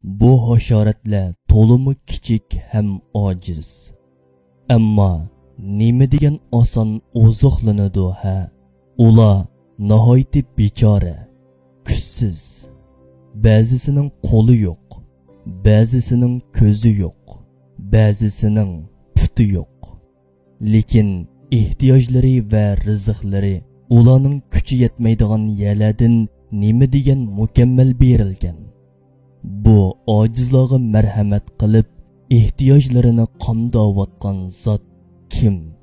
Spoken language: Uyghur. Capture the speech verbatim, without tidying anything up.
بۇ ھاشاراتلار تولىمۇ كىچىك ھەم ئاجىز. ئەمما نېمە دېگەن ئاسان ئوزۇقلىنىدۇ ھە؟ ئۇلار ناھايىتى بىچارە، كۈچسىز. بەزىسىنىڭ قولى يوق، بەزىسىنىڭ كۆزى يوق، بەزىسىنىڭ پۇتى يوق. لېكىن ئېھتىياجلىرى ۋە رىزىقلىرى ئۇلارنىڭ كۈچى يەتمەيدىغان يەرلەردىن نېمە دېگەن مۇكەممەل بېرىلگەن. بۇ ئاجىزلارغا مەرھەمەت قىلىپ، ئېھتىياجلىرىنى قامداۋاتقان زات كىم؟